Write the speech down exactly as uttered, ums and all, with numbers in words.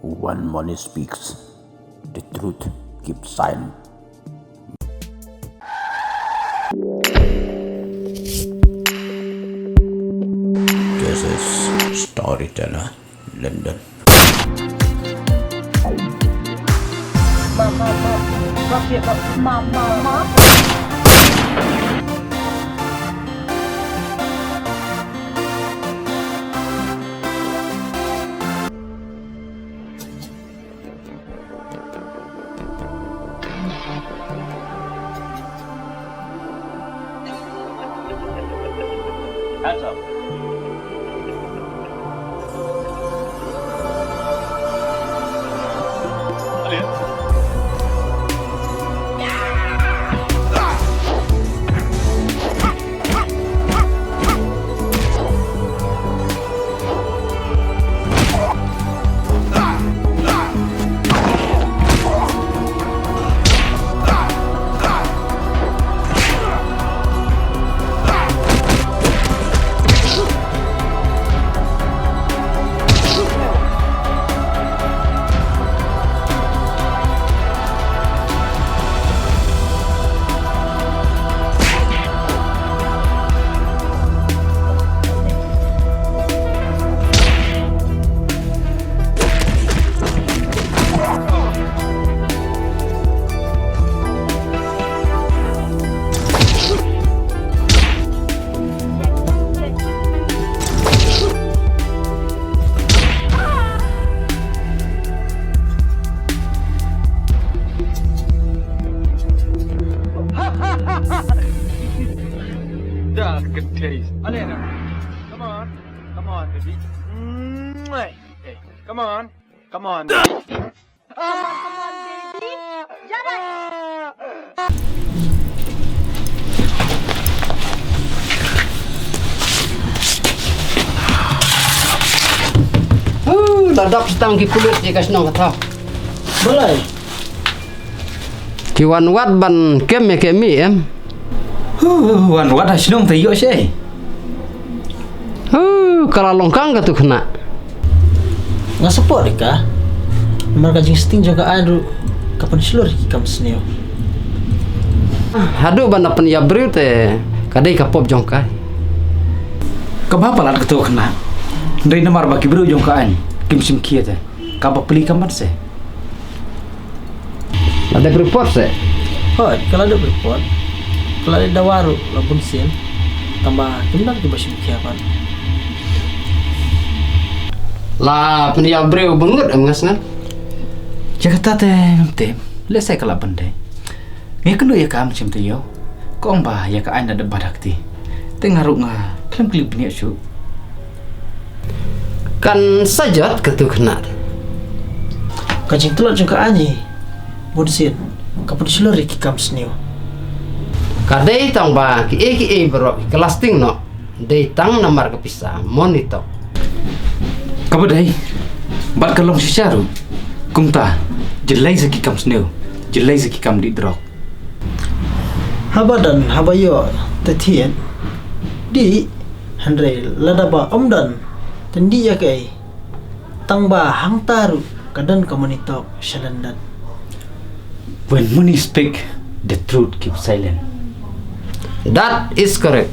When money speaks, the truth keeps silent. This is Storyteller London. Hands up. That's a good taste. Come on. Come on, baby. Mwah. Hey, come on. Come on, baby. Come on, come on, baby. Jalan. Huh, la dap tang ki pulit ïa ka shnong ka thaw. Balei? Ki wan wad ban kem ïa ka mih em. Huh, wan wad ha shnong te ïoh shi. Huh, ka la long kang katu khynnah. Nga support ïa ka. Namar ka jingsting jong ka aiñ ruh ka pynshlur ïa ki kam sniew. Haduh ban da pynïap briew te ka dei ka pop jong ka. Kaba palat katu khynnah. Hynrei namar ba ki briew jong ka aiñ kim shim khia te kaba plie ka mat se. La dep report se? Hooid, ka la dep report. Ka la dep dawa ruh la bun sien. Tangba kim don kiba shim khia pat. La pynïap briew bynriew em nga sngew. Ïa kata te ngam tip. Lehse ka la pyndei. Nga kynduh ïa ka mynsiem taïew. Ka ong ba ïa ka aiñ la dep bad ha kti. Te nga ruh nga khlem kylli bniah shuh. Kan sa jot katu khynnah. Ka jingtlot jong ka aiñ hi bun sien ka pynshlur ïa ki kam sniew. Ka dei tang ba kiei kiei baroh ki lasting noh. Dei tang namar ka pisa, money talk. Kaba dei bad ka long shisha ruh. Kumta, jyllei sa ki kam sniew, jyllei sa ki kam dih drok. Haba don haba ïoh te thied dih, hynrei lada ba ym don te dih ïa kaei. Tangba hangta ruh ka don ka money talk sha London. When money speak, the truth keep silent. That is correct.